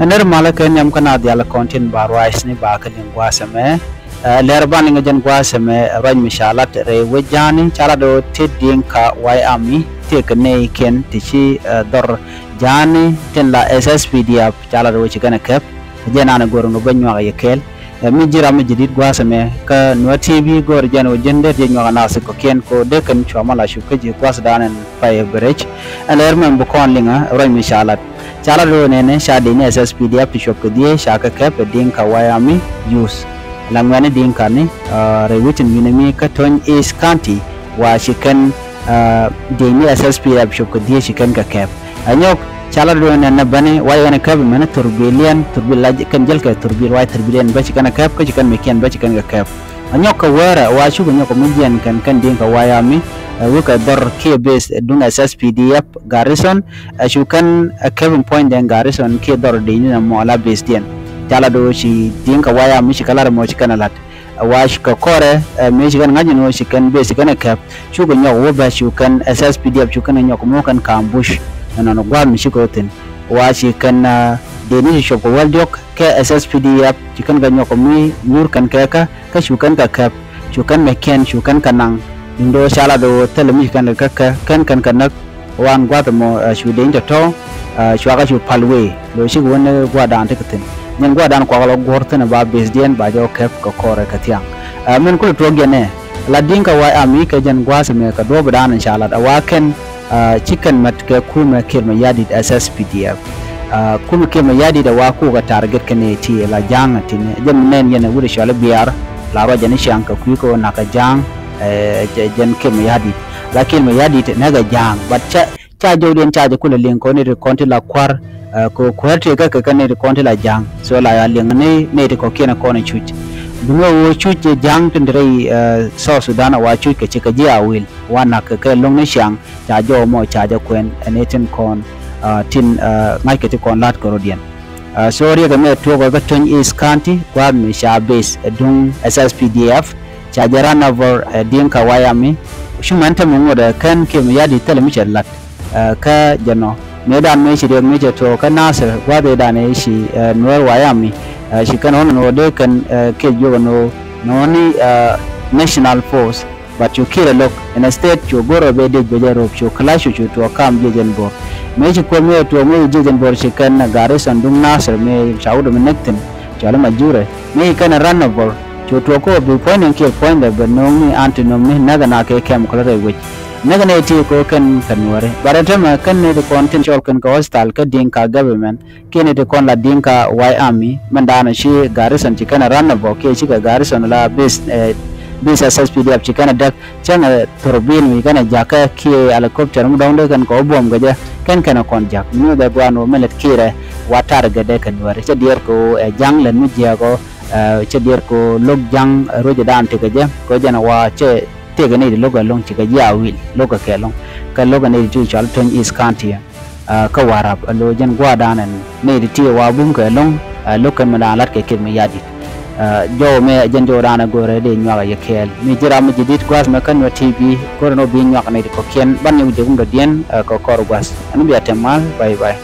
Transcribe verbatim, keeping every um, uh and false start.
Ɛ nɛr malä kɛ nhiam kä na dhial kɔn tin ba ruac ni ba kä liŋ gua̱a̱th ɛmɛ. Ɛ lɛr ban liŋ jɛn gua̱a̱th ɛmɛ, ɛ ruac mi ca lat rɛy wec ja̱a̱ni ca lat ɣöö ti Dinka White Army tëëkɛ nɛy kiɛn ti ci, ɛ, dhɔr ja̱a̱ni tin la S S P D F ca lat ɣöö ci kɛn ɛ kɛp. Ɛ jɛn an ɛ go̱r ɛn ɣöö bä nyuak yɛ kɛɛl. Ɛ mi ji̱ ram mi ji̱ di̱t gua̱a̱th ɛmɛ kä Nuer T V go̱o̱r jɛn ɣöö ji̱n dee ti nyuak anath kɔ̱kiɛn kɛ ɣöö dee kɛn cua mal a cup kä ji̱ gua̱a̱th dan ɛn pay ɛ bɛ rɛc. Ɛn lɛr mɛn bi kɔn liŋä ruac mi ca lat. Ca lat ɣöö nɛnɛ ca dec ni S S P D F ti cuɔp kɛ dhiec ca kɛ kɛp ɛ Dinka White Army youth. La ŋuɛ̈ni Dinka ni, ɛ, rɛy wec in wi̱nɛ mi kä Tony East County wa ci kɛn, ɛ, dec ni S S P D F cuɔp kɛ dhiec ci kɛn kɛ kɛp. Ɛ nyɔk ca lat duɔ̱ɔ̱n ɛn nɛ bäni wa yɛn kɛp mɛn thurbil yɛn thurbil la kɛn jäl kɛ thurbil wa thurbil yɛn bä ci kɛn kɛp kä ci kɛn mɛ kiɛn bä ci kɛn kɛ kɛp. Ɛ nyɔk kɛ wärä wa cukɛ nyɔk kɛ mi jiɛn kɛn kɛn Dinka White Army, ɛ, wekɛ dhɔr kiɛ base duŋ S S P D F garrison, ɛ, cu kɛn, ɛ, kɛp in puɔ̱nydɛ garrison kiɛ dhɔr dec ni nɛ mɔ la base diɛn. Ca lat duɔ̱ɔ̱ ci Dinka White Army ci kɛ lat mɔ ci kɛn ɛ lat. Ɛ wa ci kɛ kɔrɛ, ɛ, mëë ci kɛn ŋa̱c ni ɣöö ci kɛn base ci kɛn ɛ kɛp, cukɛ nyɔk wä bä cu kɛn S S P D F cu kɛn ɛ nyɔk mɔ kɛn ka̱a̱m bush. Ɛnɔn gua̱a̱th mi ci kɛ wä thi̱n. Wa ci kɛn, ɛ, dee ni ci cuɔp kɛ wäl diɔ̱k kɛ S S P D F ci kɛn kɛ nyɔk mi nyuur kɛn kɛ kä, kä cu kɛn kɛ kɛp, cu kɛn mɛ kiɛn, cu kɛn kɛ naŋ. Duundɛ ɣöö ca lat ɣöö thilɛ mi ci kɛn kɛ kä, kɛn kɛn kɛ näk. Wan gua̱th ɛmɔ, ɛ, cu deny tɔ̱tɔ̱, ɛ, cuakä cu pal wee. Lo̱c cikɛ wä ni gua̱a̱thdan tekɛ thi̱n. Nyɛn gua̱a̱thdan kuakä lɔ guɔ̱r thi̱n ɛ ba base diɛn ba jɛ wä kɛp kɛ kɔrɛ kɛ thiaŋ. Ɛ, min kulɛ tuɔɔk jɛn ɛ la Dinka White Army kɛ jɛn gua̱a̱th ɛmɛ kɛ duɔ̱ɔ̱pdan in ca lat ɛ wa kɛn, ɛ, ci kɛn mät kɛ kumɛ Kiir Mayardit S S P D F. Ɛ, kumɛ Kiir Mayardit ɛ wa kukɛ target kɛn ɛ ti la ja̱a̱ŋ ɛ tin ɛ jɛn mi nɛn yɛn ɛ wut ɛ cɔal i̱ Biaar la ruac jɛn i̱ ciaŋ kɛ kui̱ kɛ wä na̱k kɛ ja̱a̱ŋ, ɛ, jɛ-, jɛn Kiir Mayardit. La Kiir Mayardit näk ɛ ja̱a̱ŋ but cɛ ca jɔwdiɛn ca jɛ kulɛ liŋ kɛ ɣöö nɛy ti kɔn ti la kua̱r, ɛ, kɛ kuäär tëë kä kɛ kɛ nɛy ti kɔn ti la ja̱a̱ŋ. So la ya liŋ ni nɛy ti kɔ̱kiɛn ɛ kɔn ɛ cuc. Duŋ ɛ ɣöö cuc jɛ ja̱a̱ŋ tin ti rɛy, ɛ, South Sudan ɛ wa cuc kɛ ci kɛ ji̱ a wil wa na̱k kɛ kɛ lo̱ŋ ni ciaŋ ca jɔw mɔ ca jɛ kuɛn ɛ nɛy tin kɔn, ɛ, tin, ɛ, ŋa̱ckɛ ti kɔn la̱t kɛ rɔ̱diɛn. Ɛ, so riɛk ɛmɛ tuɔɔk ɛ kä Tony East County gua̱a̱th mi ca base ɛ duŋ S S P D F ca jɛ run over ɛ Dinka White Army. Cu mɛn tämɛ ŋot ɛ kɛn Kiir Mayardit thilɛ mi cɛ lat. Ɛ, kä jɛn ɔ mëëdan mëë ci riɛk mëë cɛ tuɔɔk kä Nasir gua̱a̱th ëëdan ëë ci, ɛ, Nuer White Army, ɛ, ci kɛn ɣɔn ɛn ɣöö dee kɛn, ɛ, kɛ jiök ɛn ɣöö nɔɔni, ɛ, National Force. But cu Kiir ɛ lo̱k instead cu go̱r ɛ bɛ dec bɛ jɛ röp cu clash cu tuɔɔk kam jiɛc ɛn bo̱r. Mëë ci kuäär mëë tuɔɔk mëë jiɛc ɛn bo̱r ci kɛn garrison duŋ Nasir mëë ca wut ɛmɛ näk thi̱n cɔal i̱ Majure mëë ci kɛn ɛ run over. Cu tuɔɔk kä bi puɔ̱ny ni Kiir puɔ̱nydɛ bɛ no̱o̱ŋni anti no̱o̱ŋni näk ɛn a kɛ kɛm kɔlä rɛy wec. Näk ɛn ɛ ti kɛ ɣöö kɛn kɛ Nuääri. But ɛ tämɛ kɛn ni ti kɔn tin cɔl kɛn kɛ hostile kä Dinka government. Kiɛ ni ti kɔn la Dinka White Army mɛn daanɔ ci garrison ci kɛn ɛ run ɛ bɔ kiɛ cikɛ garrison la base, ɛ, base S S P D F ci kɛn ɛ däk cäŋ ɛ thurbil mi kɛn ɛ jakä kiɛ helicopter mi dɔ̱ŋ dee kɛn kɛ wä buɔ̱m kɛ jɛ kɛn kɛn ɛ kɔn ja̱k mi nyuuth ɛ gua̱a̱n wä mɛ lät Kiir ɛ wa target dee kɛ Nuääri cɛ diɛɛr kɛ wä ɛ ja̱ŋ lät mi jiääk ɔ, ɛ, cɛ diɛɛr kɛ wä lo̱k ja̱ŋ ɛ ruecɛ daan tekɛ jɛ kɛ wä jɛn ɛ wa cɛ tëëkɛ nɛy ti lo̱k ɛ lo̱ŋ cikɛ ji̱ a wil lo̱k ɛ kɛ lo̱ŋ kɛ lo̱k ɛ nɛy ti ti cɔal Tony East County. Ɛ, kä Warap ɛ lo̱c jɛn gua̱a̱thdan ɛn nɛy ti ti wa bum kɛ lo̱ŋ, ɛ, lo̱k kɛn mi daan la̱t kɛ Kiir Mayardit. Ɛ, jɔw mɛ ɛ jɛn jɔwdan ɛ go̱rɛ dee nyuak ɛ yɛ kɛɛl mi ji̱ ram mi ji̱ di̱t gua̱a̱th mɛ kä Nuer T V go̱rɛ ni wä bi nyuak nɛy ti kɔ̱kiɛn ban ni wi̱c jɛ wundɔ̱diɛn, ɛ, kɛ kɔr gua̱a̱th ɛn bia tɛm mal. Bye bye.